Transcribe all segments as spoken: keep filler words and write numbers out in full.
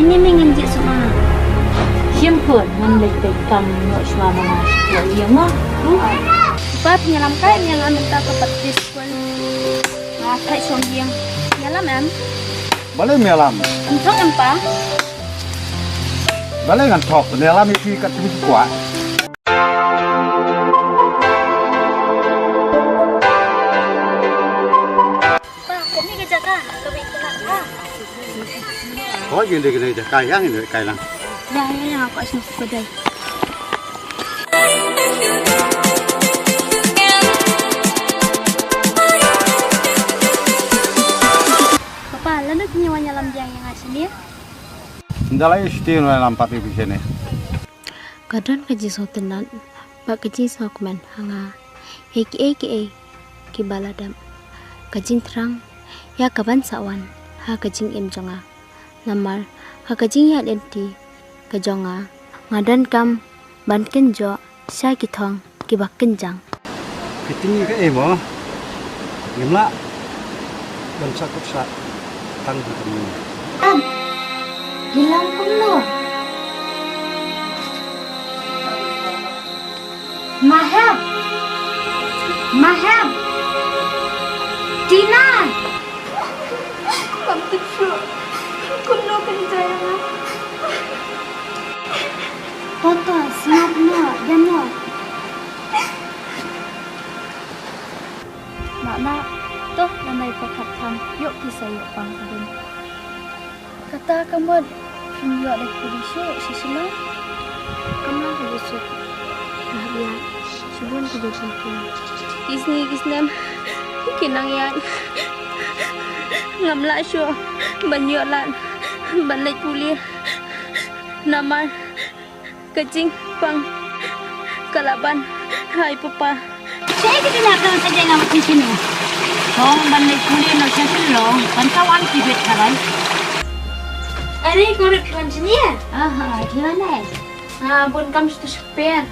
Ini mi ngin jih suk ma. Shim khun, ngan leit peit kam noh shuwa ma nga shuwa ïa nga. Pap, nyalam kai, nyalam mynta ka practice khun. Nga thait shong ïing. Nyalam em? Balei nyalam? Em thok em pa? Balei ngan thok, nyalam ïa phi kat phi kwah. Pa, kane ka jaka, ka bang ka na. Hooid, ngin dei kane ka jaka, ïa ngin dei kai lang. Ïa, ïa, ïa, nga kwah sngewthuh ka dei. Papa, lano phi wan ïalam biang ïa nga shane? Ynda la ïa shuti wan ïalam pat ïa phi shane. Ka don ka jingsngewtynnat bad ka jingsngewkmen ha nga ïa kiei kiei kiba la dep. Ka jingthrang ïa kaban sa wan ha ka jingim jong nga. Namar ha ka jingïaid lynti ka jong nga, nga donkam ban kynjoh sha ki thong kiba kynjang. Phi tip ïa kaei mo? Ngim lah ban sah kut sah tang ha kane. Em, phi long kumno? Maher! Maher! Tina! Ngam tip shuh kumno kan jia ïa nga. To to, sngap noh, ïa noh. Mama, to, ngan ai pyrkhat tham, ïoh pisa ïoh pang kdin. Kata ka mut phim ïoh leit pule shuh sha Shillong. Kam long ka jingsuk. Nga hap ïaid shibun ki jingpynphim. Ki sngi ki snem ki nang ïaid. Ngam lah shuh ban ïoh lad ban leit pule. Namar ka jingpang ka la ban ha i papa. Shaei ka duna ka sa jai ngam pynshim ïa. Tong ban leit pule noh sha Shillong, kan sa wan ki bet ka bai. Are ko rut ki wan sini ya? Aha, ki wan ai. Ah, bun kam stu shpen.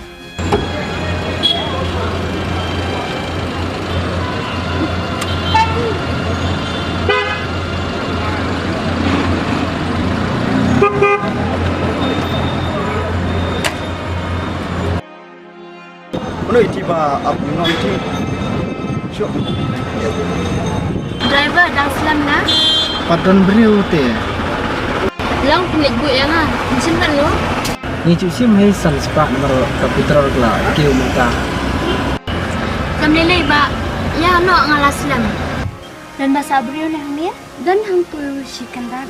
Mano iti ba ap nong iti? Shuh. Driver, dang slem na? Pat don briew te. Long pynleit buh ïa nga. Ngi shim katno? Ngi ju shim hei san spah namar ka petrol ka la kiew mynta. Kam lei lei ba ïa noh nga la slem. Don ba sa briew ne hangne? Don hangtu shi kynrad.